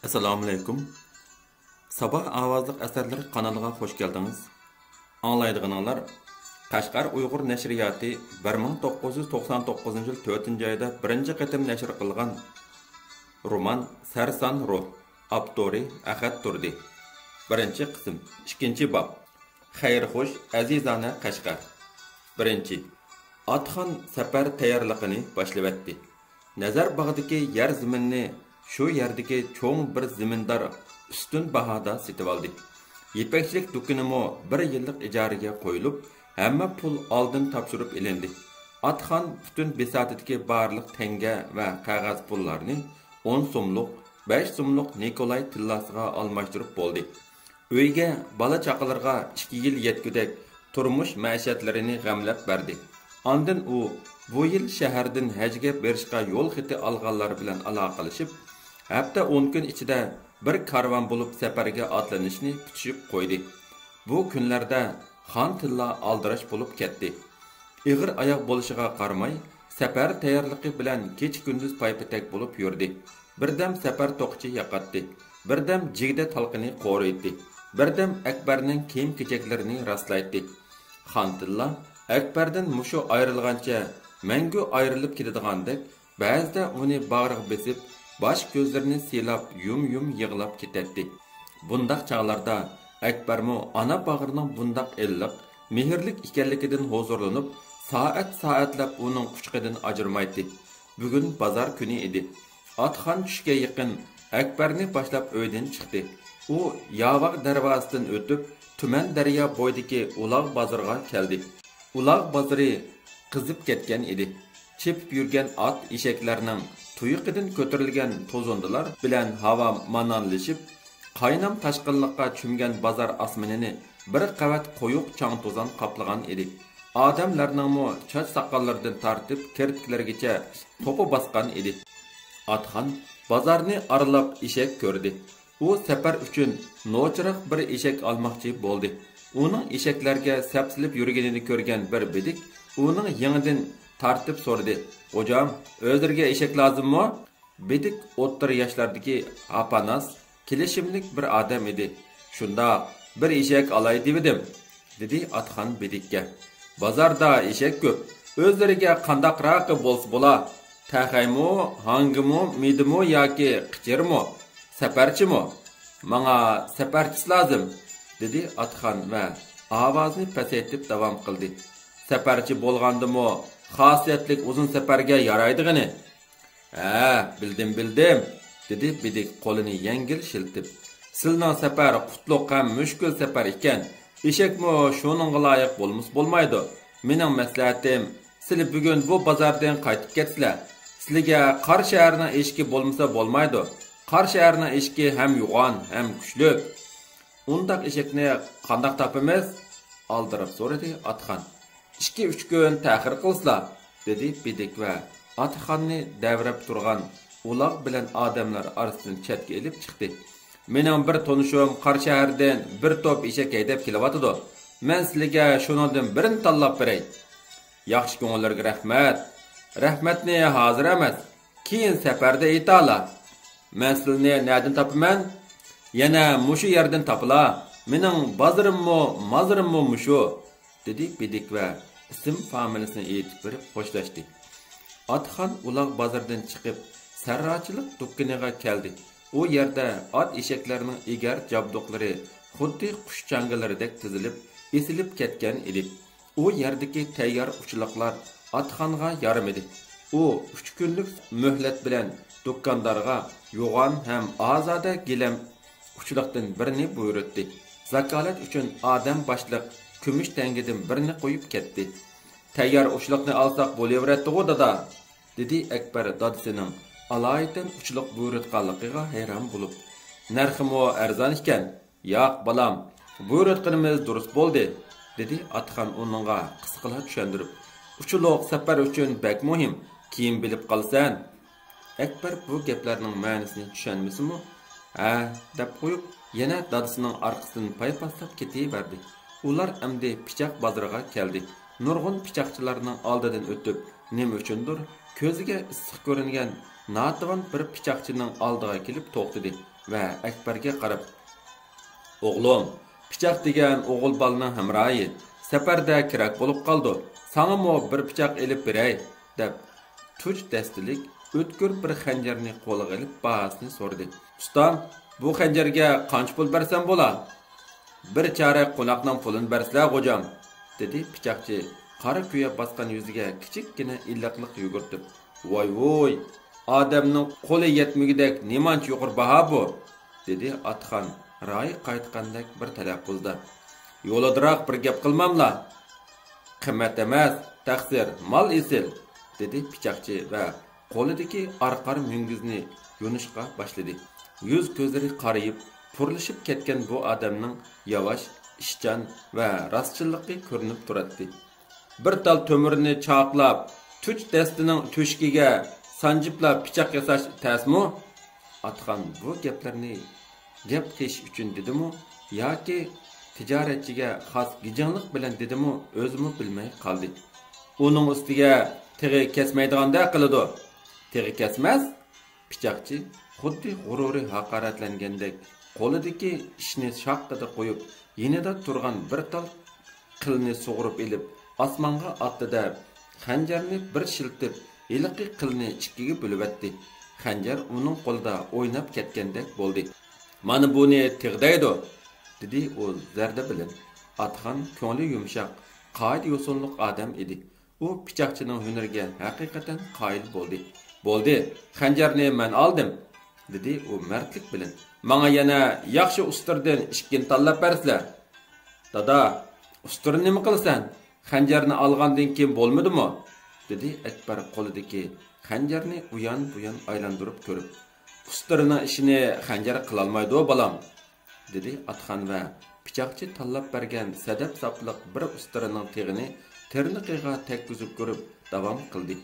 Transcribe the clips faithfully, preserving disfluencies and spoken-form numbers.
ئەسسالامۇئەلەيكۇم. ساباھ ئاۋازلىق ئەسەرلەر قانىلىغا خۇش كەلدىڭىز. ئاڭلايدىغىنىڭلار، قەشقەر ئۇيغۇر نەشرىياتى بىر مىڭ توققۇز يۈز توقسان توققۇزىنچى يىل تۆتىنچى ئايدا بىرىنچى قېتىم نەشر قىلغان رومان سەرسان روھ، ئاپتورى ئەخەت تۇردى. بىرىنچى قىسىم، ئىككىنچى باب. خەير-خوش، ئەزىزانە قەشقەر. بىرىنچى، ئاتخان سەپەر تەييارلىقىنى باشلىۋەتتى. نەزەر باغدىكى يەر زېمىننى شۇ يەردىكى چوڭ بىر زېمىندار ئۈستۈن باھادا سېتىۋالدى. يىپەكچىلىك دۇكىنىمۇ بىر يىللىق ئىجارىگە قويۇلۇپ، ھەممە پۇل ئالدىن تاپشۇرۇپ ئېلىندى. ئاتخان پۈتۈن بىساتىدىكى بارلىق تەڭگە ۋە قەغەز پۇللارنى ئون سوملۇق، بەش سوملۇق نىكولاي تىللاسىغا ئالماشتۇرۇپ بولدى. ئۆيگە، بالا-چاقىلىرىغا ئىككى يىل يەتكۈدەك تۇرمۇش مەئىشەتلىرىنى غەملەپ بەردى. ئاندىن ئۇ بۇ يىل شەھەردىن ھەجگە بېرىشقا يول خېتى ئالغانلار بىلەن ئالاقىلىشىپ، ھەپتە ئون كۈن ئىچىدە بىر كارۋان بولۇپ سەپەرگە ئاتلىنىشنى پۈتۈشۈپ قويدى. بۇ كۈنلەردە خان تىللا ئالدىراش بولۇپ كەتتى. ئېغىر ئاياغ بولۇشىغا قارىماي، سەپەر تەييارلىقى بىلەن كېچە-كۈندۈز پايپېتەك بولۇپ يۈردى. بىردەم سەپەر توقىچى ياقاتتى، بىردەم جىگدە تالقىنى قورۇيتتى، بىردەم ئەكبەرنىڭ كىيىم-كېچەكلىرىنى راسلايتتى. خان تىللا ئەكبەردىن مۇشۇ ئايرىلغانچە مەڭگۈ ئايرىلىپ كېتىدىغاندەك، بەزىدە ئۇنى باغرىغا بېسىپ، باش-كۆزلىرىنى سىيلاپ يۇم-يۇم يىغلاپ كېتەتتى. بۇنداق چاغلاردا ئەكبەرمۇ ئانا باغرىنىڭ بۇنداق ئىللىق، مېھىرلىك ئىكەنلىكىدىن ھۇزۇرلىنىپ، سائەت-سائەتلەپ ئۇنىڭ قۇچىقىدىن ئاجرىمايتتى. بۈگۈن بازار كۈنى ئىدى. ئاتخان چۈشكە يېقىن ئەكبەرنى باشلاپ ئۆيدىن چىقتى. ئۇ ياۋاغ دەرۋازىسىدىن ئۆتۈپ، تۈمەن دەريا بويىدىكى ئۇلاغ بازىرىغا كەلدى. ئۇلاغ بازىرى قىزىپ كەتكەن ئىدى. چېپىپ يۈرگەن ئات، ئېشەكلەرنىڭ تۇيىقىدىن كۆتۈرۈلگەن توزۇندىلار بىلەن ھاۋا مانانلىشىپ، قاينام تاشقىنلىققا چۆمگەن بازار ئاسمىنىنى بىر قەۋەت قويۇق چاڭ-توزان قاپلىغان ئىدى. ئادەملەرنىڭمۇ چاچ-ساقاللىرىدىن تارتىپ كىرپىكلىرىگىچە توپا باسقان ئىدى. ئاتخان بازارنى ئارىلاپ ئېشەك كۆردى. ئۇ سەپەر ئۈچۈن نوچىراق بىر ئېشەك ئالماقچى بولدى. ئۇنىڭ ئېشەكلەرگە سەپسېلىپ يۈرگىنىنى كۆرگەن بىر بىدىك ئۇنىڭ يېڭىدىن تارتىپ سورىدى: «خوجام، ئۆزلىرىگە ئېشەك لازىممۇ؟» بىدىك ئوتتۇرا ياشلاردىكى ھاپاناس، كېلىشىملىك بىر ئادەم ئىدى. «شۇنداق، بىر ئېشەك ئالاي دېۋىدىم»، دېدى ئاتخان بىدىككە. «بازاردا ئېشەك كۆپ، ئۆزلىرىگە قانداقراقى بولسا بولا. تەخەيمۇ، ھاڭگىمۇ، مىدىمۇ ياكى قىچىرمۇ؟ سەپەرچىمۇ؟ ماڭا سەپەرچىسى لازىم»، دېدى ئاتخان ۋە ئاۋازىنى پەسەيتىپ داۋام قىلدى: «سەپەرچى بولغاندىمۇ خاسىيەتلىك ئۇزۇن سەپەرگە يارايدىغىنى.» «ھە، بىلدىم، بىلدىم»، دېدى بىدىك قولىنى يەڭگىل شىلتىپ. «سىلىنىڭ سەپەر قۇتلۇق ھەم مۈشكۈل سەپەر ئىكەن، ئېشەكمۇ شۇنىڭغا لايىق بولمىسا بولمايدۇ. مېنىڭ مەسلىھەتىم، سىلى بۈگۈن بۇ بازاردىن قايتىپ كەتسىلە. سىلىگە قار شەھەرنىڭ ئېشىكى بولمىسا بولمايدۇ. قار شەھەرنىڭ ئېشىكى ھەم يوغان، ھەم كۈچلۈك.» «ئۇنداق ئېشەكنى قانداق تاپىمىز؟» ئالدىراپ سورىدى ئاتخان. «ئىككى-ئۈچ كۈن تەخىر قىلسىلا»، دېدى بىدىك ۋە ئاتخاننى دەۋرەپ تۇرغان ئۇلاغ بىلەن ئادەملەر ئارىسىدىن چەتكە ئېلىپ چىقتى. «مېنىڭ بىر تونۇشۇم قار شەھەردىن بىر توپ ئېشەك ھەيدەپ كېلىۋاتىدۇ. مەن سىلىگە شۇنىڭدىن بىرىنى تاللاپ بېرەي.» «ياخشى كۆڭۈللىرىگە رەھمەت.» «رەھمەتنى ھازىر ئەمەس، كېيىن سەپەردە ئېيتالا.» «مەن سىلىنى نەدىن تاپىمەن؟» «يەنە مۇشۇ يەردىن تاپىلا. مېنىڭ بازىرىممۇ، مازىرىممۇ مۇشۇ.» دېدى بىدىك ۋە ئىسىم فامىلىسىنى ئېيتىپ بېرىپ خوشلاشتى. ئاتخان ئۇلاغ بازىرىدىن چىقىپ، سەرراچىلىق دۇكىنىغا كەلدى. ئۇ يەردە ئات-ئېشەكلەرنىڭ ئېگەر جابدۇقلىرى خۇددى قۇش چاڭگىلىرىدەك تىزىلىپ، ئېسىلىپ كەتكەن ئىدى. ئۇ يەردىكى تەييار ئۇچىلىقلار ئاتخانغا يارىمىدى. ئۇ ئۈچ كۈنلۈك مۆھلەت بىلەن دۇكاندارغا يوغان ھەم ئازادە گىلەم ئۇچىلىقتىن بىرنى بۇيرۇتتى. زاكالەت ئۈچۈن ئادەم باشلىق كۈمۈش تەڭگىدىن بىرنى قويۇپ كەتتى. «تەييار ئۇچىلىقنى ئالساق بولۇۋېرەتتىغۇ، دادا؟» دېدى ئەكبەر دادىسىنىڭ ئالايىتەن ئۇچىلىق بۇيرۇتقانلىقىغا ھەيران بولۇپ. «نەرخىمۇ ئەرزان ئىكەن.» «ياق، بالام، بۇيرۇتقىنىمىز دۇرۇس بولدى»، دېدى ئاتخان ئۇنىڭغا قىسقىلا چۈشەندۈرۈپ. «ئۇچىلىق سەپەر ئۈچۈن بەك مۇھىم، كېيىن بىلىپ قالىسەن.» ئەكبەر بۇ گەپلەرنىڭ مەنىسىنى چۈشەنمىسىمۇ، «ھە» دەپ قويۇپ، يەنە دادىسىنىڭ ئارقىسىدىن پايپاسلاپ كېتىۋەردى. ئۇلار ئەمدى پىچاق بازىرىغا كەلدى. نۇرغۇن پىچاقچىلارنىڭ ئالدىدىن ئۆتۈپ، نېمە ئۈچۈندۇر كۆزىگە ئىسسىق كۆرۈنگەن ناتىۋان بىر پىچاقچىنىڭ ئالدىغا كېلىپ توختىدى ۋە ئەكبەرگە قاراپ، ئوغلۇم، پىچاق دېگەن ئوغۇل بالىنىڭ ھەمراھى، سەپەردە كېرەك بولۇپ قالىدۇ، ساڭىمۇ بىر پىچاق ئېلىپ بېرەي، دەپ، تۇچ دەستىلىك ئۆتكۈر بىر خەنجەرنى قولىغا ئېلىپ باھاسىنى سورىدى. ئۇستام، بۇ خەنجەرگە قانچە پۇل بەرسەم بولا؟ بىر چارەك قوناقنىڭ پۇلىنى بەرسىلە، غوجام، دېدى پىچاقچى قارا كۈيە باسقان يۈزىگە كىچىككىنە ئىللىقلىق يۈگۈرتۈپ. ۋاي ۋۇي، ئادەمنىڭ قولى يەتمىگۈدەك نېمانچە يۇقىرى باھا بۇ؟ دېدى ئاتخان رايى قايتقاندەك بىر تەلەپپۇزدا. يولىدىراق بىر گەپ قىلماملا؟ قىممەت ئەمەس، تەقسىر، مال ئېسىل، دېدى پىچاقچى ۋە قولىدىكى ئارقار مۈڭگۈزنى يونۇشقا باشلىدى. يۈز كۆزلىرى قارىيىپ، پۇرلىشىپ كەتكەن بۇ ئادەمنىڭ ياۋاش، ئىشچان ۋە راستچىللىقى كۆرۈنۈپ تۇراتتى. بىر تال تۆمۈرنى چاقلاپ، تۇچ دەستىنىڭ تۆشۈكىگە سانجىپلا پىچاق ياساش تەسمۇ؟ ئاتخان بۇ گەپلەرنى گەپ قىلىش ئۈچۈن دېدىمۇ ياكى تىجارەتچىگە خاس گىجىڭلىق بىلەن دېدىمۇ، ئۆزىمۇ بىلمەي قالدى. ئۇنىڭ ئۈستىگە تېغى كەسمەيدىغاندەك قىلىدۇ. تېغى كەسمەس؟ پىچاقچى خۇددى غۇرۇرى ھاقارەتلەنگەندەك قولىدىكى ئىشنى شاققىدە قويۇپ، يېنىدا تۇرغان بىر تال قىلنى سۇغۇرۇپ ئېلىپ، ئاسمانغا ئاتتى-دە، خەنجەرنى بىر شىلتىپ، ھېلىقى قىلنى ئىككىگە بۆلۈۋەتتى. خەنجەر ئۇنىڭ قولىدا ئويناپ كەتكەندەك بولدى. مانا بۇنى تېغى دەيدۇ، دېدى ئۇ زەردە بىلەن. ئاتخان كۆڭلى يۇمشاق، قائىدە-يوسۇنلۇق ئادەم ئىدى. ئۇ پىچاقچىنىڭ ھۈنىرىگە ھەقىقەتەن قايىل بولدى. بولدى، خەنجەرنى مەن ئالدىم، دېدى ئۇ مەردلىك بىلەن. ماڭا يەنە ياخشى ئۇستىرىدىن ئىككىنى تاللاپ بەرسىلە. دادا، ئۇستىرىنى نېمە قىلىسەن؟ خەنجەرنى ئالغاندىن كېيىن بولمىدىمۇ؟ دېدى ئەكبەر قولىدىكى خەنجەرنى ئۇيان-بۇيان ئايلاندۇرۇپ كۆرۈپ. ئۇستىرىنىڭ ئىشىنى خەنجەر قىلالمايدۇ، بالام، دېدى ئاتخان ۋە پىچاقچى تاللاپ بەرگەن سەدەپ ساپلىق بىر ئۇستىرىنىڭ تېغىنى تىرنىقىغا تەگكۈزۈپ كۆرۈپ داۋام قىلدى.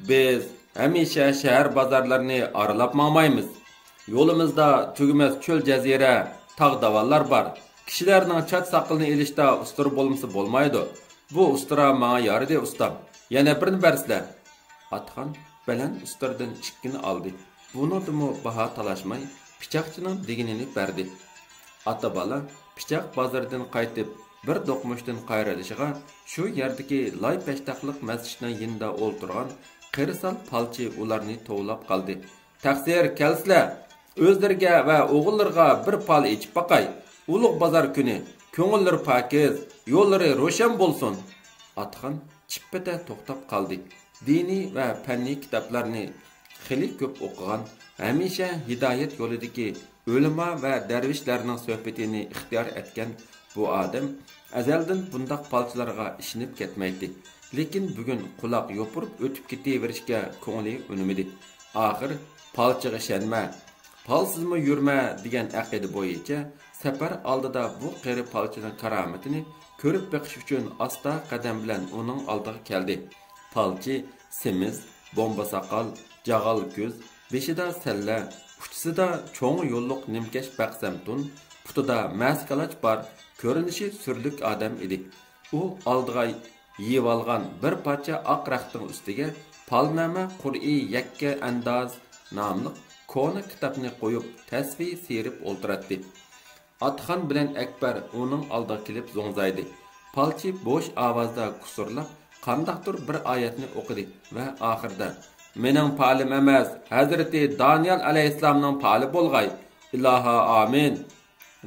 بىز ھەمىشە شەھەر بازارلىرىنى ئارىلاپ ماڭمايمىز. يولىمىزدا تۈگىمەس چۆل جەزىرە، تاغ داۋانلار بار. كىشىلەرنىڭ چاچ ساقىلىنى ئېلىشتا ئۇستىرا بولمىسا بولمايدۇ. بۇ ئۇستىرا ماڭا يارىدى، ئۇستام. يەنە بىرنى بەرسىلە. ئاتخان بەلەن ئۈستىرىدىن ئىككىنى ئالدى. بۇنىڭدىمۇ باھا تالاشماي، پىچاقچىنىڭ دېگىنىنى بەردى. ئاتا-بالا پىچاق بازىرىدىن قايتىپ، بىر دوقمۇشتىن قايرىلىشىغا، شۇ يەردىكى لاي پەشتاقلىق مەسچىتنىڭ يېنىدا ئولتۇرغان قېرىسال پالچى ئۇلارنى توۋلاپ قالدى. تەقسىر، كەلسىلە، ئۆزلىرىگە ۋە ئوغۇللىرىغا بىر پال ئېچىپ باقاي. ئۇلۇغ بازار كۈنى، كۆڭۈللىرى پاكىز، يوللىرى روشەن بولسۇن. ئاتخان چىپپىدە توختاپ قالدى. دىنىي ۋە پەننىي كىتابلارنى خېلى كۆپ ئوقۇغان، ھەمىشە ھىدايەت يولىدىكى ئۆلىما ۋە دەرۋىشلەرنىڭ سۆھبىتىنى ئىختىيار ئەتكەن بۇ ئادەم ئەزەلدىن بۇنداق پالچىلارغا ئىشىنىپ كەتمەيتتى. لېكىن بۈگۈن قۇلاق يوپۇرۇپ ئۆتۈپ كېتىۋېرىشكە كۆڭلى ئۈنىمىدى. ئاخىر پالچىغا ئىشەنمە، پالسىزمۇ يۈرمە دېگەن ئەقىدە بويىچە سەپەر ئالدىدا بۇ قېرى پالچىنىڭ كارامىتىنى كۆرۈپ بېقىش ئۈچۈن ئاستا قەدەم بىلەن ئۇنىڭ ئالدىغا كەلدى. پالچى سېمىز، بومبا ساقال، جاغال كۆز، بېشىدا سەللە، ئۇچىسىدا چوڭ يوللۇق نىمكەش بەقسەم تون، پۇتىدا مەسە كالاچ بار، كۆرۈنۈشى سۈرلۈك ئادەم ئىدى. ئۇ ئالدىغا يېيىۋالغان بىر پارچە ئاق رەختنىڭ ئۈستىگە پالنامە قۇرئى يەككە ئەنداز ناملىق كونا كىتابنى قويۇپ، تەسۋى سىيرىپ ئولتۇراتتى. ئاتخان بىلەن ئەكبەر ئۇنىڭ ئالدىغا كېلىپ زوڭزايدى. پالچى بوش ئاۋازدا كۇسۇرلاپ، قانداقتۇر بىر ئايەتنى ئوقۇدى ۋە ئاخىرىدا، «مېنىڭ پالىم ئەمەس، ھەزرىتى دانىيال ئەلەيھىسسالامنىڭ پالى بولغاي، ئىلاھا، ئامىن!»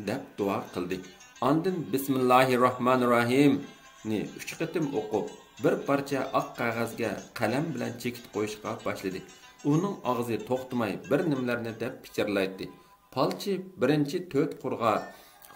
دەپ دۇئا قىلدى. ئاندىن «بىسمىللاھىرراھمانىرراھىم» نى ئۈچ قېتىم ئوقۇپ، بىر پارچە ئاق قەغەزگە قەلەم بىلەن چېكىت قويۇشقا باشلىدى. ئۇنىڭ ئاغزى توختىماي بىر نېمىلەرنى دەپ پىچىرلايتتى. پالچى بىرىنچى تۆت قۇرغا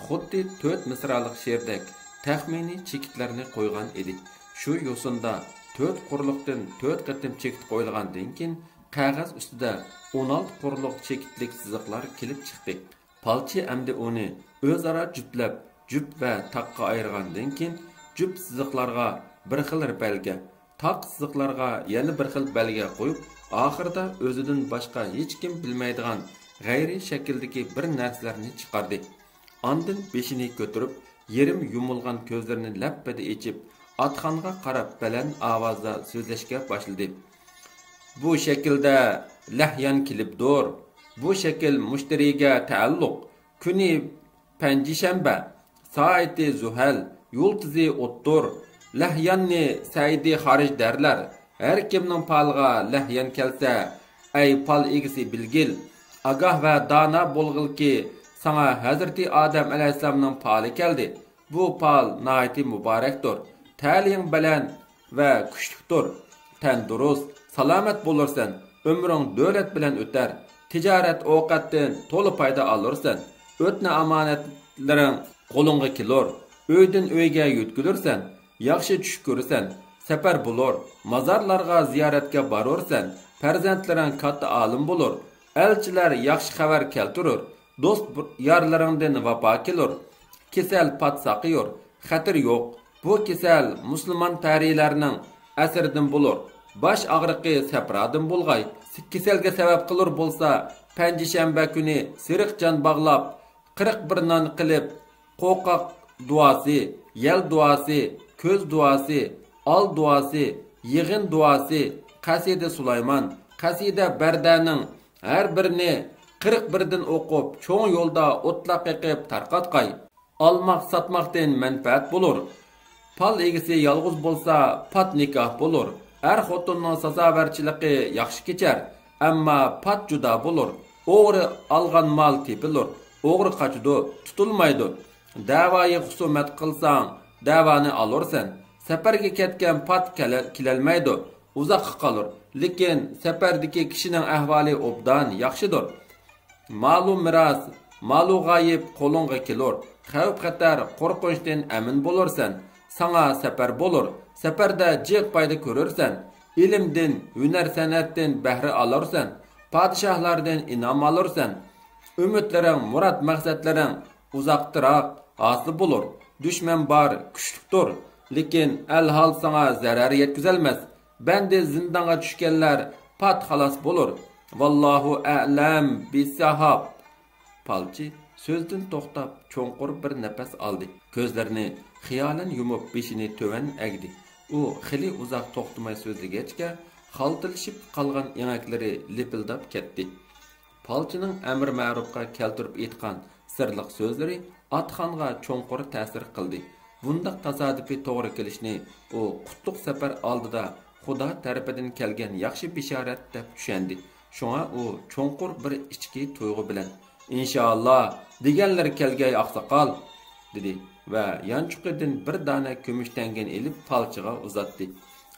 خۇددى تۆت مىسرالىق شېئىردەك تەخمىنىي چېكىتلەرنى قويغان ئىدى. شۇ يوسۇندا تۆت قۇرلۇقتىن تۆت قېتىم چېكىت قويۇلغاندىن كېيىن، قەغەز ئۈستىدە ئون ئالتە قۇرلۇق چېكىتلىك سىزىقلار كېلىپ چىقتى. پالچى ئەمدى ئۇنى ئۆزئارا جۈپلەپ، جۈپ ۋە تاققا ئايرىغاندىن كېيىن، جۈپ سىزىقلارغا بىر خىل بەلگە، تاق سىزىقلارغا يەنە بىر خىل بەلگە قويۇپ، ئاخىرىدا ئۆزىدىن باشقا ھېچكىم بىلمەيدىغان غەيرىي شەكىلدىكى بىر نەرسىلەرنى چىقاردى. ئاندىن بېشىنى كۆتۈرۈپ، يېرىم يۇمۇلغان كۆزلىرىنى لەپپىدە ئېچىپ، ئاتخانغا قاراپ بەلەن ئاۋازدا سۆزلەشكە باشلىدى. بۇ شەكىلدە لەھيان كېلىپتۇر. بۇ شەكىل مۇشتەرىگە تەئەللۇق. كۈنى پەنجىشەنبە، سائىتى زۇھەل، يۇلتۇزى ئوتتۇر. لەھياننى سەئىدى خارىج دەرلەر. ھەر كىمنىڭ پالىغا لەھيان كەلسە، ئەي پال ئىگىسى بىلگىل، ئاگاھ ۋە دانا بولغىلكى، ساڭا ھەزرىتى ئادەم ئەلەيھىسسالامنىڭ پالى كەلدى. بۇ پال ناھايىتى مۇبارەكتۇر. تەلىيىڭ بەلەن ۋە كۈچلۈكتۇر. تەندۇرۇست، سالامەت بولۇرسەن. ئۆمرۈڭ دۆلەت بىلەن ئۆتەر. تىجارەت ئوقەتتىن تولا پايدا ئالۇرسەن. ئۆتنە ئامانەتلىرىڭ قولۇڭغا كېلۇر. ئۆيدىن ئۆيگە يۆتكىلىرسەن. ياخشى چۈش كۆرىسەن. سەپەر بولۇر. مازارلارغا زىيارەتكە بارۇرسەن. پەرزەنتلىرىڭ كاتتا ئالىم بولۇر. ئەلچىلەر ياخشى خەۋەر كەلتۈرۈر. دوست يارلىرىڭدىن ۋاپا كېلۇر. كېسەل پات ساقىيۇر. خەتىرى يوق. بۇ كېسەل مۇسۇلمان پەرىلەرنىڭ ئەسىرىدىن بولۇر. باش ئاغرىقى سەپرادىن بولغاي. كېسەلگە سەۋەب قىلۇر بولسا، پەنجىشەنبە كۈنى سېرىق جان باغلاپ، قىرىق بىر نان قىلىپ، قوقاق دۇئاسى، يەل دۇئاسى، كۆز دۇئاسى، ئال دۇئاسى، يىغىن دۇئاسى، قەسىدە سۇلايمان، قەسىدە بەردەنىڭ ھەر بىرىنى قىرىق بىردىن ئوقۇپ، چوڭ يولدا ئوتلاق يېقىپ تارقاتقاي. ئالماق ساتماقتىن مەنپەئەت بولۇر. پال ئىگىسى يالغۇز بولسا، پات نىكاھ بولۇر. ئەر خوتۇننىڭ سازاۋەرچىلىكى ياخشى كېچەر، ئەمما پات جۇدا بولۇر. ئوغرى ئالغان مال تېپىلۇر. ئوغرى قاچىدۇ، تۇتۇلمايدۇ. دەۋايى خۇسۇمەت قىلساڭ، دەۋانى ئالۇرسەن. سەپەرگە كەتكەن پات كېلە-، كېلەلمەيدۇ، ئۇزاققا قالۇر. لېكىن سەپەردىكى كىشىنىڭ ئەھۋالى ئوبدان ياخشىدۇر. مالۇ مىراس، مالۇ غايىب قولۇڭغا كېلۇر. خەۋپ-خەتەر، قورقۇنچتىن ئەمىن بولۇرسەن. ساڭا سەپەر بولۇر. سەپەردە جىق پايدا كۆرۈرسەن. ئىلىمدىن، ھۈنەر-سەنئەتتىن بەھرە ئالۇرسەن. پادىشاھلاردىن ئىنئام ئالۇرسەن. ئۈمىدلىرىڭ، مۇراد-مەقسەتلىرىڭ ئۇزاقتىراق ھاسىل بولۇر. دۈشمەن بار، كۈچلۈكتۇر. لېكىن ئەلھال ساڭا زەرەر يەتكۈزەلمەس. بەندى زىندانغا چۈشكەنلەر پات خالاس بولۇر. ۋاللاھۇ ئەلەم بىسساھاب. پالچى سۆزدىن توختاپ، چوڭقۇر بىر نەپەس ئالدى. كۆزلىرىنى خىيالەن يۇمۇپ، بېشىنى تۆۋەن ئەگدى. ئۇ خېلى ئۇزاق توختىماي سۆزلىگەچكە، خالتىلىشىپ قالغان ئېڭەكلىرى لىپىلداپ كەتتى. پالچىنىڭ ئەمىر مەرۇپقا كەلتۈرۈپ ئېيتقان سىرلىق سۆزلىرى ئاتخانغا چوڭقۇر تەسىر قىلدى. بۇنداق تاسادىپىي توغرا كېلىشنى ئۇ قۇتلۇق سەپەر ئالدىدا خۇدا تەرىپىدىن كەلگەن ياخشى بېشارەت دەپ چۈشەندى. شۇڭا ئۇ چوڭقۇر بىر ئىچكى تۇيغۇ بىلەن، «ئىنشائاللا، دېگەنلىرى كەلگەي، ئاقساقال!» دېدى ۋە يانچۇقىدىن بىر دانە كۈمۈش تەڭگىنى ئېلىپ پالچىغا ئۇزاتتى.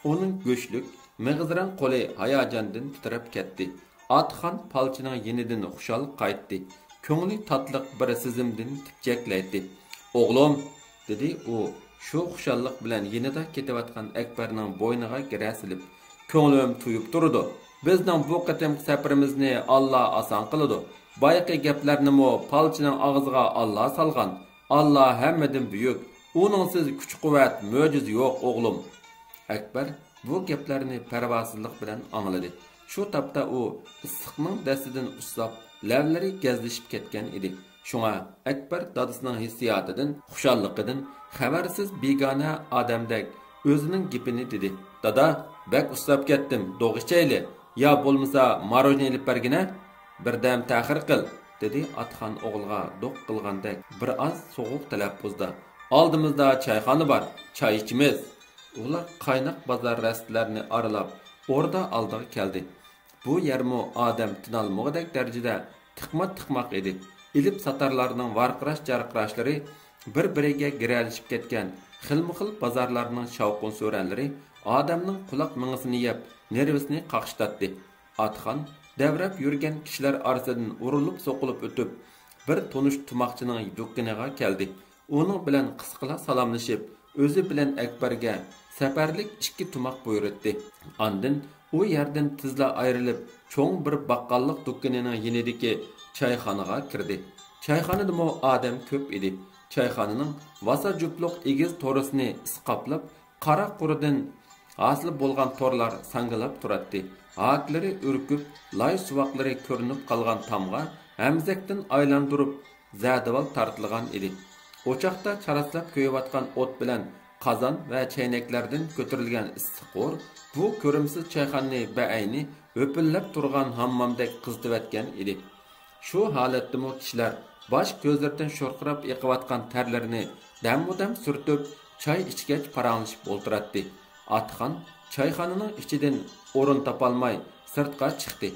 ئۇنىڭ گۆشلۈك، مېغىزرەڭ قولى ھاياجاندىن تىترەپ كەتتى. ئاتخان پالچىنىڭ يېنىدىن خۇشال قايتتى. كۆڭلى تاتلىق بىر سېزىمدىن تىپچەكلەيتتى. «ئوغلۇم!» دېدى ئۇ شۇ خۇشاللىق بىلەن يېنىدا كېتىۋاتقان ئەكبەرنىڭ بوينىغا گىرە سېلىپ. «كۆڭلۈم تويۇپ تۇرىدۇ. بىزنىڭ بۇ قېتىمقى سەپىرىمىزنى ئاللا ئاسان قىلىدۇ. بايىقى گەپلەرنىمۇ پالچىنىڭ ئاغزىغا ئاللا سالغان. ئاللا ھەممىدىن بۈيۈك. ئۇنىڭسىز كۈچ-قۇۋۋەت، مۆجىزە يوق، ئوغلۇم.» ئەكبەر بۇ گەپلەرنى پەرۋاسىزلىق بىلەن ئاڭلىدى. شۇ تاپتا ئۇ ئىسسىقنىڭ دەستىدىن ئۇسساپ، لەۋلىرى گەزلىشىپ كەتكەن ئىدى. شۇڭا ئەكبەر دادىسىنىڭ ھېسسىياتىدىن، خۇشاللىقىدىن خەۋەرسىز بىگانە ئادەمدەك ئۆزىنىڭ گېپىنى دېدى. «دادا، بەك ئۇسساپ كەتتىم، دوغ ئىچەيلى. يا بولمىسا ماروژنا ئېلىپ بەرگىنە. بىردەم تەخىر قىل.» دېدى ئاتخان ئوغلىغا دوق قىلغاندەك بىر ئاز سوغۇق تەلەپپۇزدا. «ئالدىمىزدا چايخانا بار، چاي ئىچىمىز.» ئۇلار قايناق بازار رەستىلەرنى ئارىلاپ، ئوردا ئالدىغا كەلدى. بۇ يەرمۇ ئادەم تىنالمىغۇدەك دەرىجىدە تىقما-تىقماق ئىدى. ئېلىپ ساتارلارنىڭ ۋارقىراش-جارقىراشلىرى، بىر-بىرىگە گىرەلىشىپ كەتكەن خىلمۇخىل بازارلارنىڭ شاۋقۇن-سۈرەنلىرى ئادەمنىڭ قۇلاق مېڭىسىنى يەپ، نېرۋىسىنى قاقشىتاتتى. ئاتخان دەۋرەپ يۈرگەن كىشىلەر ئارىسىدىن ئۇرۇلۇپ-سوقۇلۇپ ئۆتۈپ، بىر تونۇش تۇماقچىنىڭ دۇكىنىغا كەلدى. ئۇنىڭ بىلەن قىسقىلا سالاملىشىپ، ئۆزى بىلەن ئەكبەرگە سەپەرلىك ئىككى تۇماق بۇيرۇتتى. ئاندىن ئۇ يەردىن تېزلا ئايرىلىپ، چوڭ بىر باققاللىق دۇكىنىنىڭ يېنىدىكى چايخانىغا كىردى. چايخانىدىمۇ ئادەم كۆپ ئىدى. چايخانىنىڭ ۋاسا جۈپلۇق ئېگىز تورۇسىنى ئىس قاپلاپ، قارا قۇردىن ھاسىل بولغان تورلار ساڭگىلاپ تۇراتتى. ھاكلىرى ئۈركۈپ، لاي سۇۋاقلىرى كۆرۈنۈپ قالغان تامغا ھەمزەكتىن ئايلاندۇرۇپ زەدىۋال تارتىلغان ئىدى. ئوچاقتا چاراسلاپ كۆيۈۋاتقان ئوت بىلەن قازان ۋە چەينەكلەردىن كۆتۈرۈلگەن ئىسسىق ھور بۇ كۆرۈمسىز چايخانىنى بەئەينى ھۆپۈللەپ تۇرغان ھاممامدەك قىزىتىۋەتكەن ئىدى. شۇ ھالەتتىمۇ كىشىلەر باش كۆزلىرىدىن شورقىراپ ئېقىۋاتقان تەرلىرىنى دەممۇدەم سۈرتۈپ، چاي ئىچكەچ پاراڭلىشىپ ئولتۇراتتى. ئاتىخان چايخانىنىڭ ئىچىدىن ئورۇن تاپالماي سىرتقا چىقتى.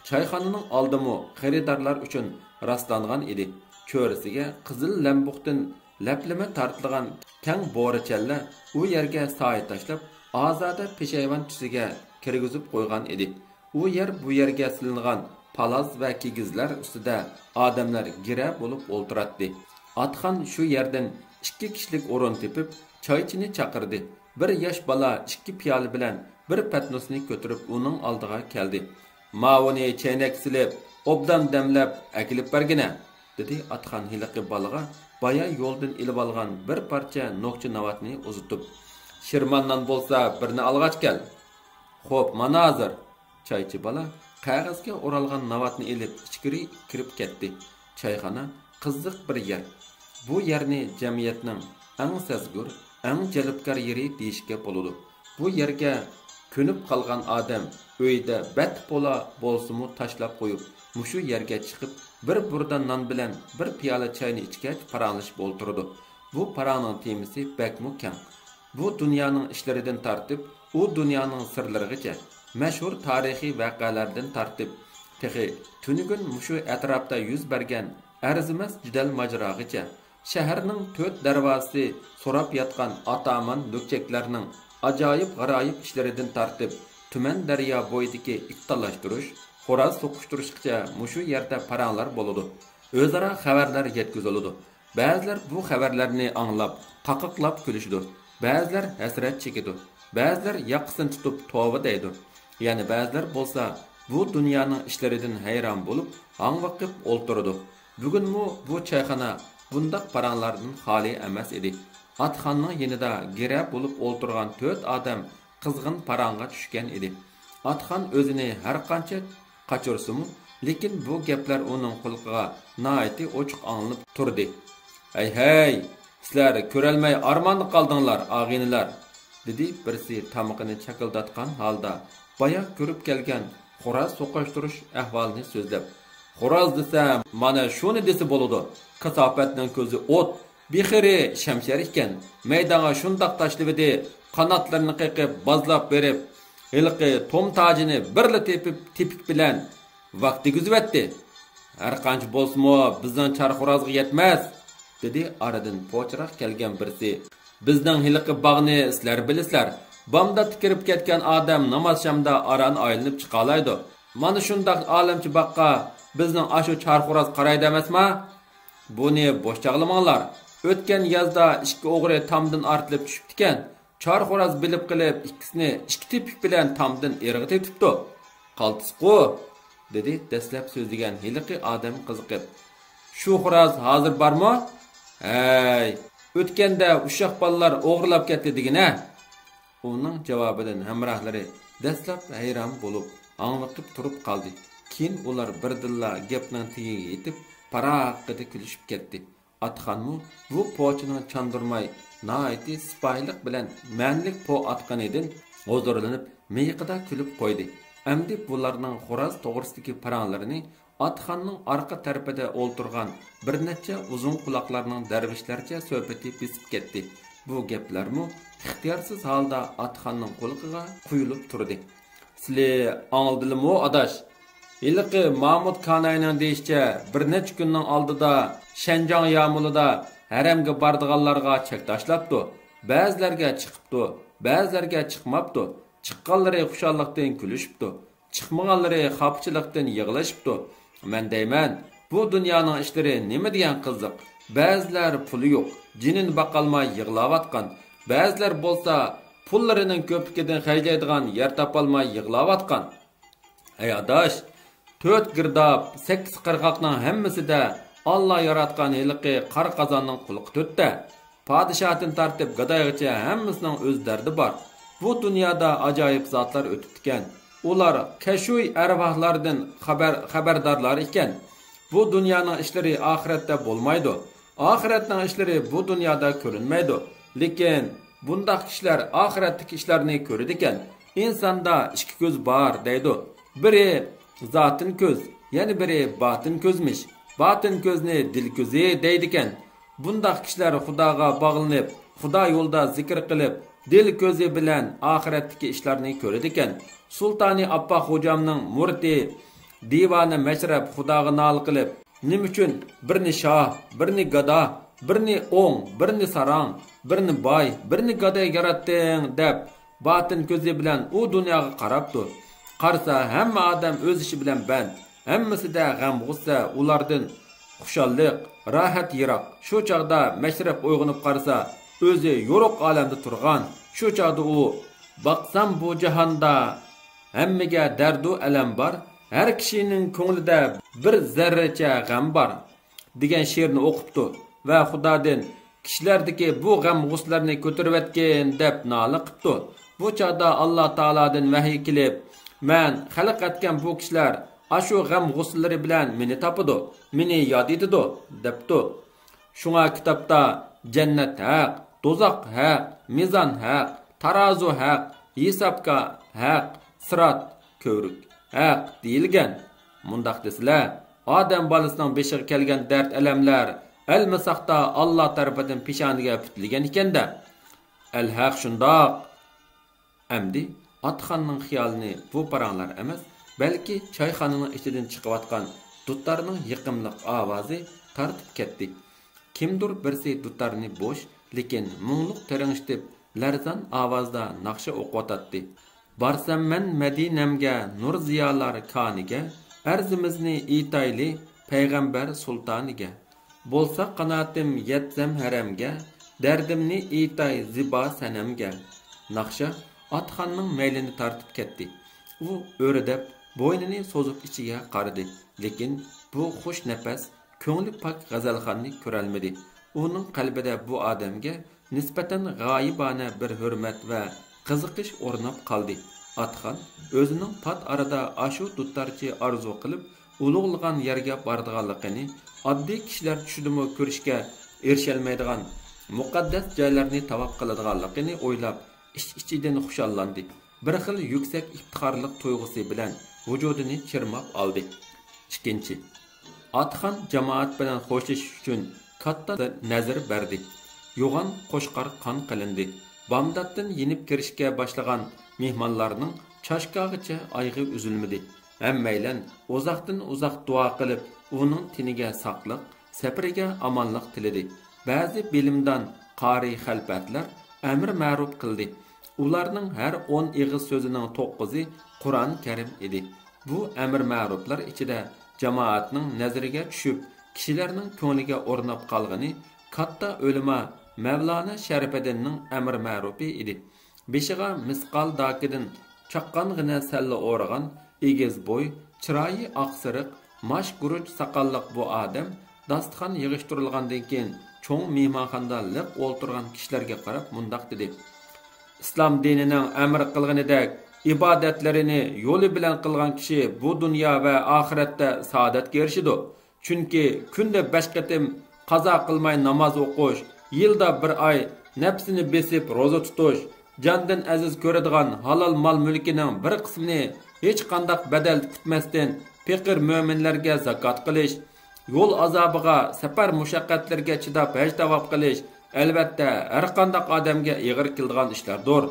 چايخانىنىڭ ئالدىمۇ خېرىدارلار ئۈچۈن راسلانغان ئىدى. چۆرىسىگە قىزىل لەمبۇقتىن لەپلىمە تارتىلغان كەڭ بورىچەنلەر ئۇ يەرگە سايە تاشلاپ، ئازادە پېشايۋان تۈسىگە كىرگۈزۈپ قويغان ئىدى. ئۇ يەر بۇ يەرگە سېلىنغان پالاز ۋە كىگىزلەر ئۈستىدە ئادەملەر گىرە بولۇپ ئولتۇراتتى. ئاتىخان شۇ يەردىن ئىككى كىشىلىك ئورۇن تېپىپ، چايچىنى چاقىردى. بىر ياش بالا ئىككى پىيالە بىلەن بىر پەتنۇسنى كۆتۈرۈپ ئۇنىڭ ئالدىغا كەلدى. ماۋۇنى چەينەككە سېلىپ، ئوبدان دەملەپ ئەكېلىپ بەرگىنە، دېدى ئاتىخان ھېلىقى بالىغا بايا يولدىن ئېلىۋالغان بىر پارچە نوخچا ناۋاتنى ئۇزىتىپ. شىرمان نان بولسا بىرنى ئالغاچ كەل. خوپ، مانا ھازىر. چايچى بالا قەغەزگە ئورالغان ناۋاتنى ئېلىپ ئىچكىرى كىرىپ كەتتى. چايخانا قىزىق بىر يەر. بۇ يەرنى جەمئىيەتنىڭ ئەڭ سەزگۈر، ئەڭ جەلپكار يېرى دېيىشكە بولىدۇ. بۇ يەرگە كۆنۈپ قالغان ئادەم ئۆيىدە بەت پولا بولسىمۇ تاشلاپ قويۇپ، مۇشۇ يەرگە چىقىپ، بىر بۇردا نان بىلەن بىر پىيالە چاينى ئىچكەچ پاراڭلىشىپ ئولتۇرىدۇ. بۇ پاراڭنىڭ تېمىسى بەكمۇ كەڭ. بۇ دۇنيانىڭ ئىشلىرىدىن تارتىپ، ئۇ دۇنيانىڭ سىرلىرىغىچە، مەشھۇر تارىخىي ۋەقەلەردىن تارتىپ، تېخى تۈنۈگۈن مۇشۇ ئەتراپتا يۈز بەرگەن ئەرزىمەس جېدەل ماجىراغىچە، شەھەرنىڭ تۆت دەرۋازىسى سوراپ ياتقان ئاتامان لۈكچەكلەرنىڭ ئاجايىپ-غارايىپ ئىشلىرىدىن تارتىپ، تۈمەن دەريا بويىدىكى ئىت تالاشتۇرۇش، خوراز سوقۇشتۇرۇشقىچە مۇشۇ يەردە پاراڭلار بولىدۇ. ئۆزئارا خەۋەرلەر يەتكۈزۈلىدۇ. بەزىلەر بۇ خەۋەرلەرنى ئاڭلاپ، قاقاقلاپ كۈلۈشىدۇ. بەزىلەر ھەسرەت چېكىدۇ. بەزىلەر ياقىسىنى تۇتۇپ توۋا دەيدۇ. يەنە بەزىلەر بولسا بۇ دۇنيانىڭ ئىشلىرىدىن ھەيران بولۇپ، ھاڭۋېقىپ ئولتۇرىدۇ. بۈگۈنمۇ بۇ چايخانا بۇنداق پاراڭلاردىن خالىي ئەمەس ئىدى. ئاتىخاننىڭ يېنىدا گىرە بولۇپ ئولتۇرغان تۆت ئادەم قىزغىن پاراڭغا چۈشكەن ئىدى. ئاتىخان ئۆزىنى ھەرقانچە قاچۇرسىمۇ، لېكىن بۇ گەپلەر ئۇنىڭ قۇلىقىغا ناھايىتى ئوچۇق ئاڭلىنىپ تۇردى. ھەي، ھەي، سىلەر كۆرەلمەي ئارماندا قالدىڭلار، ئاغىنىلەر، دېدى بىرسى تامىقىنى چاكىلداتقان ھالدا بايا كۆرۈپ كەلگەن خوراز سوقۇشتۇرۇش ئەھۋالىنى سۆزلەپ. خوراز دېسە، مانا شۇنى دېسە بولىدۇ. كاساپەتنىڭ كۆزى ئوت، بىخىرى شەمشەر ئىكەن. مەيدانغا شۇنداق تاشلىۋىدى، قاناتلىرىنى قېقىپ، بازلاپ بېرىپ، ھېلىقى توم تاجىنى بىرلا تېپىپ، تېپىك بىلەن ۋاك دېگۈزۈۋەتتى. ھەرقانچە بولسىمۇ، بىزنىڭ چار خورازغا يەتمەس، دېدى ئارىدىن پوچىراق كەلگەن بىرسى. بىزنىڭ ھېلىقى باغنى سىلەر بىلىسىلەر. بامداتتا كىرىپ كەتكەن ئادەم ناماز شامدا ئاران ئايلىنىپ چىقالايدۇ. مانا شۇنداق ئالەمچە باغقا بىزنىڭ ئاشۇ چار خوراز قارايدۇ ئەمەسما؟ بۇنى بوش چاغلىماڭلار. ئۆتكەن يازدا ئىككى ئوغرى تامدىن ئارتىلىپ چۈشۈپتىكەن. چار خوراز بىلىپ قېلىپ، ئىككىسىنى ئىككى تېپىك بىلەن تامدىن ئېرىغا تېپىپتۇ. قالتىسقۇ، دېدى دەسلەپ سۆزلىگەن ھېلىقى ئادەم قىزىقىپ. شۇ خوراز ھازىر بارمۇ؟ ھەي، ئۆتكەندە ئۇششاق بالىلار ئوغرىلاپ كەتتى دېگىنە. ئۇنىڭ جاۋابىدىن ھەمراھلىرى دەسلەپ ھەيران بولۇپ، ھاڭۋېقىپ تۇرۇپ قالدى. كېيىن ئۇلار بىردىنلا گەپنىڭ تېگىگە يېتىپ، پاراققىدە كۈلۈشۈپ كەتتى. ئاتىخانمۇ بۇ پوچىنىڭ چاندۇرماي، ناھايىتى سىپايىلىق بىلەن مەنىلىك پو ئاتقىنىدىن ھۇزۇرلىنىپ، مىيىقىدا كۈلۈپ قويدى. ئەمدى بۇلارنىڭ خوراز توغرىسىدىكى پاراڭلىرىنى ئاتىخاننىڭ ئارقا تەرىپىدە ئولتۇرغان بىر نەچچە ئۇزۇن قۇلاقلارنىڭ دەرۋىشلەرچە سۆھبىتى بېسىپ كەتتى. بۇ گەپلەرمۇ ئىختىيارسىز ھالدا ئاتىخاننىڭ قۇلىقىغا قۇيۇلۇپ تۇردى. سىلى ئاڭلىدىلىمۇ، ئاداش؟ ھېلىقى مامۇت كاناينىڭ دېيىشىچە، بىر نەچچە كۈننىڭ ئالدىدا شەنجاڭ يامۇلىدا ھەرەمگە بارىدىغانلارغا چەك تاشلاپتۇ. بەزىلەرگە چىقىپتۇ، بەزىلەرگە چىقماپتۇ. چىققانلىرى خۇشاللىقتىن كۈلۈشۈپتۇ. چىقمىغانلىرى خاپىچىلىقتىن يىغلىشىپتۇ. مەن دەيمەن، بۇ دۇنيانىڭ ئىشلىرى نېمە دېگەن قىزىق. بەزىلەر پۇلى يوق، جېنىنى باقالماي يىغلاۋاتقان. بەزىلەر بولسا پۇللىرىنىڭ كۆپلۈكىدىن خەجلەيدىغان يەر تاپالماي يىغلاۋاتقان. ھەي ئاداش، تۆت گىرداب، سەككىز قىرغاقنىڭ ھەممىسىدە ئاللا ياراتقان ھېلىقى قارا قازاننىڭ قۇلىقى تۆتتە. پادىشاھتىن تارتىپ گادايغىچە ھەممىسىنىڭ ئۆز دەردى بار. بۇ دۇنيادا ئاجايىپ زاتلار ئۆتۈپتىكەن. ئۇلار كەشۇي ئەرۋاھلاردىن خەۋەر، خەۋەردارلار ئىكەن. بۇ دۇنيانىڭ ئىشلىرى ئاخىرەتتە بولمايدۇ. ئاخىرەتنىڭ ئىشلىرى بۇ دۇنيادا كۆرۈنمەيدۇ. لېكىن بۇنداق كىشىلەر ئاخىرەتتىكى ئىشلارنى كۆرىدىكەن. ئىنساندا ئىككى كۆز بار، دەيدۇ. بىرى زاتىن كۆز، يەنە بىرى باتىن كۆزمىش. باتىن كۆزنى دىل كۆزى دەيدىكەن. بۇنداق كىشىلەر خۇداغا باغلىنىپ، خۇدا يولىدا زىكىر قىلىپ، دىل كۆزى بىلەن ئاخىرەتتىكى ئىشلارنى كۆرىدىكەن. سۇلتانى ئاپپاق خوجامنىڭ مۇرىتى دىۋانە مەشرەپ خۇداغا نالە قىلىپ، نېمە ئۈچۈن بىرنى شاھ، بىرنى گادا، بىرنى ئوڭ، بىرنى ساراڭ، بىرنى باي، بىرنى گاداي ياراتتىڭ؟ دەپ، باتىن كۆزى بىلەن ئۇ دۇنياغا قاراپتۇ. قارىسا، ھەممە ئادەم ئۆز ئىشى بىلەن بەند، ھەممىسىدە غەم-غۇسسە، ئۇلاردىن خۇشاللىق، راھەت يىراق. شۇ چاغدا مەشرەپ ئويغىنىپ قارىسا، ئۆزى يورۇق ئالەمدە تۇرغان. شۇ چاغدا ئۇ، «باقسام بۇ جاھاندا ھەممىگە دەردۇ ئەلەم بار، ھەر كىشىنىڭ كۆڭلىدە بىر زەررىچە غەم بار» دېگەن شېئىرنى ئوقۇپتۇ ۋە خۇدادىن، «كىشىلەردىكى بۇ غەم-غۇسسىلەرنى كۆتۈرۈۋەتكىن» دەپ نالە قىپتۇ. بۇ چاغدا ئاللا تائالادىن ۋەھىي كېلىپ، «مەن خەلق ئەتكەن بۇ كىشىلەر ئاشۇ غەم-غۇسسىلىرى بىلەن مېنى تاپىدۇ، مېنى ياد ئېتىدۇ» دەپتۇ. شۇڭا كىتابتا، «جەننەت ھەق، دوزاخ ھەق، مىزان ھەق، تارازۇ ھەق، ھېسابكا ھەق، سىرات، كۆۋرۈك ھەق» دېيىلگەن. مۇنداق دېسىلە، ئادەم بالىسىنىڭ بېشىغا كەلگەن دەرد-ئەلەملەر ئەلمىساقتا ئاللا تەرىپىدىن پېشانىگە پۈتۈلگەن ئىكەن-دە. ئەلھەق، شۇنداق. ئەمدى ئاتىخاننىڭ خىيالىنى بۇ پاراڭلار ئەمەس، بەلكى چايخانىنىڭ ئىچىدىن چىقىۋاتقان دۇتارنىڭ يېقىملىق ئاۋازى تارتىپ كەتتى. كىمدۇر بىرسى دۇتارنى بوش، لېكىن مۇڭلۇق تىرىڭشىتىپ، لەرزان ئاۋازدا ناخشا ئوقۇۋاتاتتى. «بارسام مەن مەدىنەمگە، نۇر زىيالار كانىگە، ئەرزىمىزنى ئېيتايلى پەيغەمبەر سۇلتانىگە. بولسا قاناتىم يەتسەم ھەرەمگە، دەردىمنى ئېيتاي زىبا سەنەمگە.» ناخشا ئاتىخاننىڭ مەيلىنى تارتىپ كەتتى. ئۇ ئۆرە دەپ بوينىنى سوزۇپ ئىچىگە قارىدى، لېكىن بۇ خۇش نەپەس، كۆڭلى پاك غەزەلخاننى كۆرەلمىدى. ئۇنىڭ قەلبىدە بۇ ئادەمگە نىسبەتەن غايىبانە بىر ھۆرمەت ۋە قىزىقىش ئورناپ قالدى. ئاتىخان ئۆزىنىڭ پات ئارىدا ئاشۇ دۇتارچى ئارزۇ قىلىپ ئۇلۇغلىغان يەرگە بارىدىغانلىقىنى، ئاددىي كىشىلەر چۈشىدىمۇ كۆرۈشكە ئېرىشەلمەيدىغان مۇقەددەس جايلارنى تاۋاپ قىلىدىغانلىقىنى ئويلاپ، ئىچ-ئىچىدىن خۇشاللاندى. بىر خىل يۈكسەك ئىپتىخارلىق تۇيغۇسى بىلەن ۋۇجۇدىنى چىرماپ ئالدى. ئىككىنچى، ئاتىخان جامائەت بىلەن خوشلىشىش ئۈچۈن كاتتا نەزىر بەردى. يوغان قوچقار قان قىلىندى. بامداتتىن يېنىپ كىرىشكە باشلىغان مېھمانلارنىڭ چاشكاغىچە ئايىغى ئۈزۈلمىدى. ھەممەيلەن ئۇزاقتىن ئۇزاق دۇئا قىلىپ، ئۇنىڭ تېنىگە ساقلىق، سەپىرىگە ئامانلىق تىلىدى. بەزى بىلىمدان قارىي خەلپەتلەر ئەمىر مەرۇپ قىلدى. ئۇلارنىڭ ھەر ئون ئېغىز سۆزىنىڭ توققۇزى قۇرئان كەرىم ئىدى. بۇ ئەمىر مەرۇپلار ئىچىدە جامائەتنىڭ نەزىرىگە چۈشۈپ، كىشىلەرنىڭ كۆڭلىگە ئورناپ قالغىنى كاتتا ئۆلىما مەۋلانا شەرىپىدىننىڭ ئەمىر مەرۇپى ئىدى. بېشىغا مىسقال داكىدىن چاققانغىنە سەللە ئورىغان، ئېگىز بوي، چىرايى ئاقسېرىق، ماش گۇرۇچ ساقاللىق بۇ ئادەم داستىخان يىغىشتۇرۇلغاندىن كېيىن، چوڭ مېھمانخانىدا لىق ئولتۇرغان كىشىلەرگە قاراپ مۇنداق دېدى: «ئىسلام دىنىنىڭ ئەمر قىلغىنىدەك ئىبادەتلىرىنى يولى بىلەن قىلغان كىشى بۇ دۇنيا ۋە ئاخىرەتتە سائادەتكە ئېرىشىدۇ. چۈنكى كۈندە بەش قېتىم قازا قىلماي ناماز ئوقۇش، يىلدا بىر ئاي نەپسىنى بېسىپ روزا تۇتۇش، جاندىن ئەزىز كۆرىدىغان ھالال مال-مۈلكىنىڭ بىر قىسمىنى ھېچقانداق بەدەل كۈتمەستىن پېقىر مۆمىنلەرگە زاكات قىلىش، يول ئازابىغا، سەپەر مۇشەققەتلىرىگە چىداپ ھەج تاۋاپ قىلىش، ئەلۋەتتە، ھەرقانداق ئادەمگە ئېغىر كېلىدىغان ئىشلاردۇر.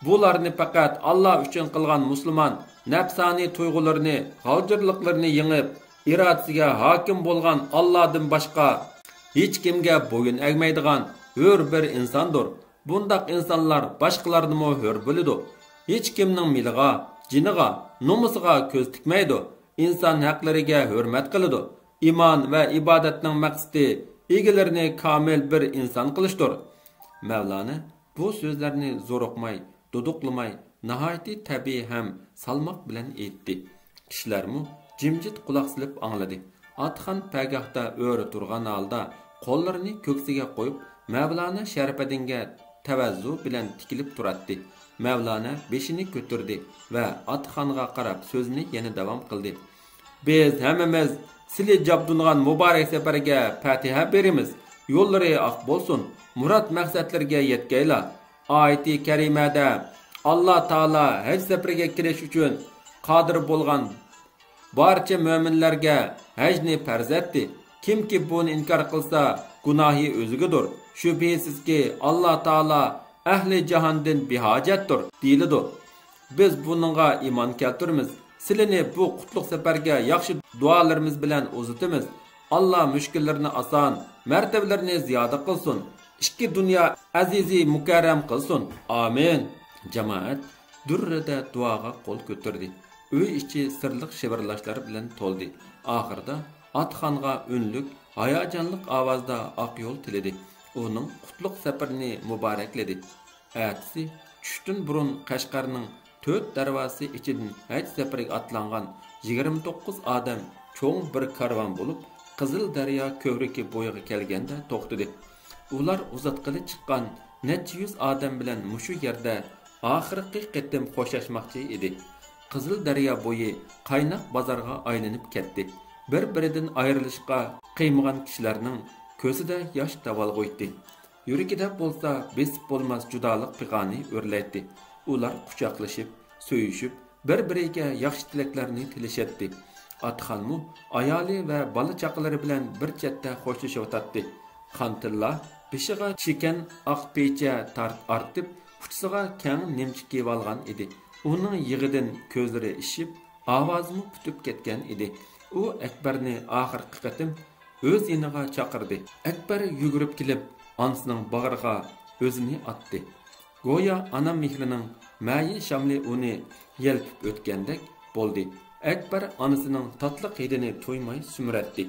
بۇلارنى پەقەت ئاللا ئۈچۈن قىلغان مۇسۇلمان نەپسانىي تۇيغۇلىرىنى، غالجىرلىقلىرىنى يېڭىپ، ئىرادىسىگە ھاكىم بولغان ئاللادىن باشقا ھېچكىمگە بويۇن ئەگمەيدىغان ھۆر بىر ئىنساندۇر. بۇنداق ئىنسانلار باشقىلاردىنمۇ ھۆر بىلىدۇ. ھېچكىمنىڭ مېلىغا، جېنىغا، نومۇسىغا كۆز تىكمەيدۇ. ئىنسان ھەقلىرىگە ھۆرمەت قىلىدۇ. ئىمان ۋە ئىبادەتنىڭ مەقسىتى ئىگىلىرىنى كامىل بىر ئىنسان قىلىشتۇر.» مەۋلانا بۇ سۆزلەرنى زورۇقماي، دۇدۇقلىماي، ناھايىتى تەبىئىي ھەم سالماق بىلەن ئېيتتى. كىشىلەرمۇ جىمجىت قۇلاق سېلىپ ئاڭلىدى. ئاتىخان پەگاھتا ئۆرە تۇرغان ھالدا قوللىرىنى كۆكسىگە قويۇپ، مەۋلانا شەرىپىدىنگە تەۋەززۇ بىلەن تىكىلىپ تۇراتتى. مەۋلانا بېشىنى كۆتۈردى ۋە ئاتىخانغا قاراپ سۆزىنى يەنە داۋام قىلدى. «بىز ھەممىمىز سىلى جابدۇنغان مۇبارەك سەپەرگە پەتىھە بېرىمىز. يوللىرى ئاق بولسۇن، مۇراد مەقسەتلىرىگە يەتكەيلا.» ئايىتى كەرىمەدە ئاللا تائالا ھەج سەپىرىگە كىرىش ئۈچۈن قادىر بولغان بارچە مۆمىنلەرگە ھەجنى پەرز ئەتتى. كىمكى بۇنى ئىنكار قىلسا، گۇناھى ئۆزىگىدۇر. شۈبھىسىزكى، ئاللا تائالا ئەھلى جاھاندىن بىھاجەتتۇر، دېيىلىدۇ. بىز بۇنىڭغا ئىمان كەلتۈرىمىز. سىلىنى بۇ قۇتلۇق سەپەرگە ياخشى دۇئالىرىمىز بىلەن ئۇزىتىمىز. ئاللا مۈشكۈللىرىنى ئاسان، مەرتىۋىلىرىنى زىيادە قىلسۇن. ئىككى دۇنيا ئەزىزى مۇكەررەم قىلسۇن. ئامىن. جامائەت دۈررىدە دۇئاغا قول كۆتۈردى. ئۆي ئىچى سىرلىق شىۋىرلاشلار بىلەن تولدى. ئاخىرىدا ئاتىخانغا ئۈنلۈك، ھاياجانلىق ئاۋازدا ئاق يول تىلىدى. ئۇنىڭ قۇتلۇق سەپىرىنى مۇبارەكلىدى. ئەتىسى چۈشتىن بۇرۇن قەشقەرنىڭ تۆت دەرۋازىسى ئىچىدىن ھەج سەپىرىگە ئاتلانغان يىگىرمە توققۇز ئادەم چوڭ بىر كارۋان بولۇپ، قىزىل دەريا كۆۋرۈكى بويىغا كەلگەندە توختىدى. ئۇلار ئۇزاتقىلى چىققان نەچچە يۈز ئادەم بىلەن مۇشۇ يەردە ئاخىرقى قېتىم خوشلاشماقچى ئىدى. قىزىل دەريا بويى قايناق بازارغا ئايلىنىپ كەتتى. بىر-بىرىدىن ئايرىلىشقا قىيمىغان كىشىلەرنىڭ كۆزىدە ياش داۋالغۇيتتى. يۈرىكىدە بولسا بېسىپ بولماس جۇدالىق پىغانى ئۆرلەيتتى. ئۇلار قۇچاقلىشىپ، سۆيۈشۈپ، بىر-بىرىگە ياخشى تىلەكلەرنى تىلىشەتتى. ئاتىخانمۇ ئايالى ۋە بالا-چاقىلىرى بىلەن بىر چەتتە خوشلىشىۋاتاتتى. خانتىللا بېشىغا چېكەن ئاق پېچە تارت ئارتىپ، ئۇچىسىغا كەڭ نىمچە كىيىۋالغان ئىدى. ئۇنىڭ يىغىدىن كۆزلىرى ئىششىپ، ئاۋازىمۇ پۈتۈپ كەتكەن ئىدى. ئۇ ئەكبەرنى ئاخىرقى قېتىم ئۆز يېنىغا چاقىردى. ئەكبەر يۈگۈرۈپ كېلىپ، ئانىسىنىڭ باغرىغا ئۆزىنى ئاتتى. گويا ئانا مېھرىنىڭ مەيىن شاملى ئۇنى يەلپۈپ ئۆتكەندەك بولدى. ئەكبەر ئانىسىنىڭ تاتلىق ھىدىنى تۇيماي سۈمۈرەتتى.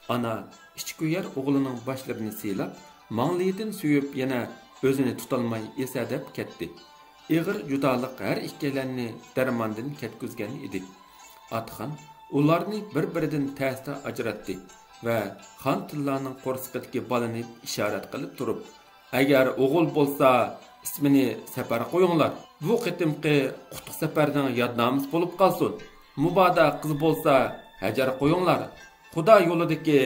ئانا ئىچكۆيەر ئوغلىنىڭ باشلىرىنى سىيلاپ، ماڭلىيىدىن سۆيۈپ، يەنە ئۆزىنى تۇتالماي ئېسەدەپ كەتتى. ئېغىر جۇدالىق ھەر ئىككىيلەننى دەرماندىن كەتكۈزگەن ئىدى. ئاتىخان ئۇلارنى بىر-بىرىدىن تەستە ئاجراتتى ۋە خانتىللانىڭ قورسىقىدىكى بالىنى ئىشارەت قىلىپ تۇرۇپ، «ئەگەر ئوغۇل بولسا، ئىسمىنى سەپەر قويۇڭلار. بۇ قېتىمقى قۇتلۇق سەپەرنىڭ يادنامىسى بولۇپ قالسۇن. مۇبادا قىز بولسا، ھەجەر قويۇڭلار. خۇدا يولىدىكى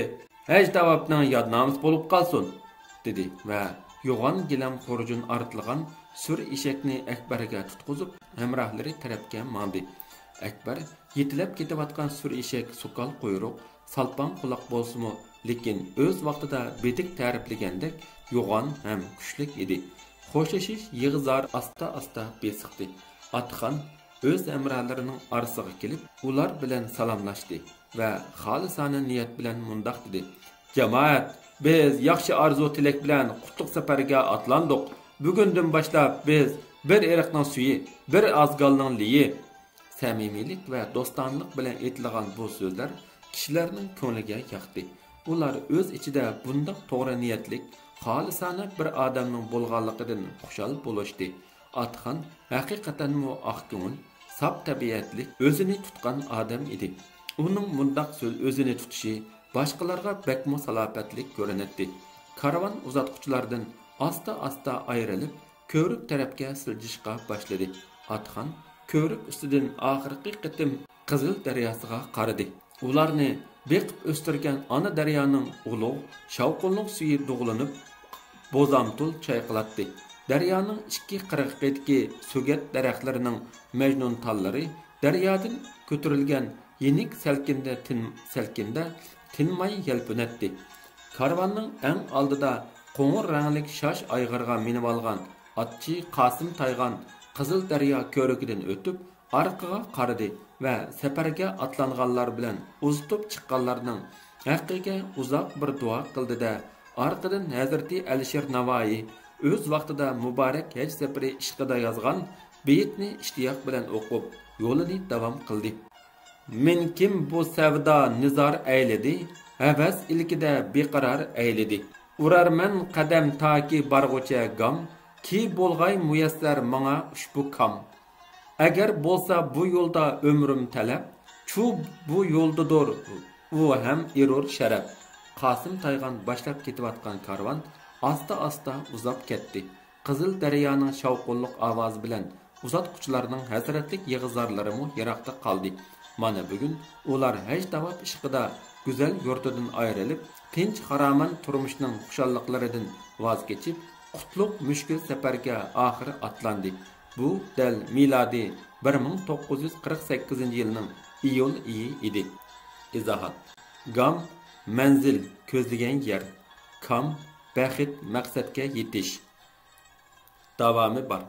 ھەج تاۋاپنىڭ يادنامىسى بولۇپ قالسۇن» دېدى ۋە يوغان گىلەم خۇرجۇن ئارتىلغان سۈر ئېشەكنى ئەكبەرگە تۇتقۇزۇپ، ھەمراھلىرى تەرەپكە ماڭدى. ئەكبەر يېتىلەپ كېتىۋاتقان سۈر ئېشەك سوكال قۇيرۇق، سالپاڭ قۇلاق بولسىمۇ، لېكىن ئۆز ۋاقتىدا بېدىك تەرىپلىگەندەك يوغان ھەم كۈچلۈك ئىدى. خوشلىشىش يىغا-زار ئاستا-ئاستا بېسىقتى. ئاتىخان ئۆز ھەمراھلىرىنىڭ ئارىسىغا كېلىپ، ئۇلار بىلەن سالاملاشتى ۋە خالىسانە نىيەت بىلەن مۇنداق دېدى: «جامائەت، بىز ياخشى ئارزۇ-تىلەك بىلەن قۇتلۇق سەپەرگە ئاتلاندۇق. بۈگۈندىن باشلاپ بىز بىر ئېرىقنىڭ سۈيى، بىر ئازگالنىڭ لېيى. سەمىمىيلىك ۋە دوستانىلىق بىلەن ئېيتىلغان بۇ سۆزلەر كىشىلەرنىڭ كۆڭلىگە ياقتى. ئۇلار ئۆز ئىچىدە بۇنداق توغرا نىيەتلىك، خالىسانە بىر ئادەمنىڭ بولغانلىقىدىن خۇشال بولۇشتى. ئاتىخان ھەقىقەتەنمۇ ئاق كۆڭۈل، ساپ تەبىئەتلىك، ئۆزىنى تۇتقان ئادەم ئىدى. ئۇنىڭ مۇنداق سۆز ئۆزىنى تۇتۇشى باشقىلارغا بەكمۇ سالاپەتلىك كۆرۈنەتتى. كارۋان ئۇزاتقۇچىلاردىن ئاستا-ئاستا ئايرىلىپ، كۆۋرۈك تەرەپكە سىلجىشقا باشلىدى. ئاتىخان كۆۋرۈك ئۈستىدىن ئاخىرقى قېتىم قىزىل دەرياسىغا قارىدى. ئۇلارنى بېقىپ ئۆستۈرگەن ئانا دەريانىڭ ئۇلۇغ، شاۋقۇنلۇق سۈيى دۇغلىنىپ، بوزامتۇل چايقىلاتتى. دەريانىڭ ئىككى قىرغىقىدىكى سۆگەت دەرەخلىرىنىڭ مەجنۇن تاللىرى دەريادىن كۆتۈرۈلگەن يېنىك سەلكىندە تىن-، سەلكىندە تىنماي يەلپۈنەتتى. كارۋاننىڭ ئەڭ ئالدىدا قوڭۇر رەڭلىك شاش ئايغىرغا مىنىۋالغان ئاتچى قاسىم تايغان قىزىل دەريا كۆۋرۈكىدىن ئۆتۈپ، ئارقىغا قارىدى ۋە سەپەرگە ئاتلانغانلار بىلەن ئۇزىتىپ چىققانلارنىڭ ھەققىگە ئۇزاق بىر دۇئا قىلدى-دە، ئارقىدىن ھەزرىتى ئەلىشىر ناۋائى ئۆز ۋاقتىدا مۇبارەك ھەج سەپىرى ئىشقىدا يازغان بېيىتنى ئىشتىياق بىلەن ئوقۇپ، يولىنى داۋام قىلدى. مىن كىم بۇ سەۋدا نىزار ئەيلىدى، ھەۋەس ئىلكىدە بىقارار ئەيلىدى. ئۇرارمەن قەدەم تاكى بارغۇچە گام، كى بولغاي مۇيەسسەر ماڭا ئۇشبۇ كام. ئەگەر بولسا بۇ يولدا ئۆمرۈم تەلەپ، چۇ بۇ يولدىدۇر ئۇ ھەم ئېرۇر شەرەپ. قاسىم تايغان باشلاپ كېتىۋاتقان كارۋان ئاستا-ئاستا ئۇزاپ كەتتى. قىزىل دەريانىڭ شاۋقۇنلۇق ئاۋازى بىلەن ئۇزاتقۇچىلارنىڭ ھەسرەتلىك يىغا-زارلىرىمۇ يىراقتا قالدى. مانا بۈگۈن ئۇلار ھەج تاۋاپ ئىشقىدا گۈزەل يۇرتىدىن ئايرىلىپ، تىنچ-خۇرامان تۇرمۇشنىڭ خۇشاللىقلىرىدىن ۋاز كېچىپ، قۇتلۇق مۈشكۈل سەپەرگە ئاخىر ئاتلاندى. بۇ دەل مىلادىي بىر مىڭ توققۇز يۈز قىرىق سەككىزىنچى يىلنىڭ ئىيۇل ئېيى ئىدى. ئىزاھات. گام، مەنزىل، كۆزلىگەن يەر. كام، بەخت، مەقسەتكە يېتىش. داۋامى بار.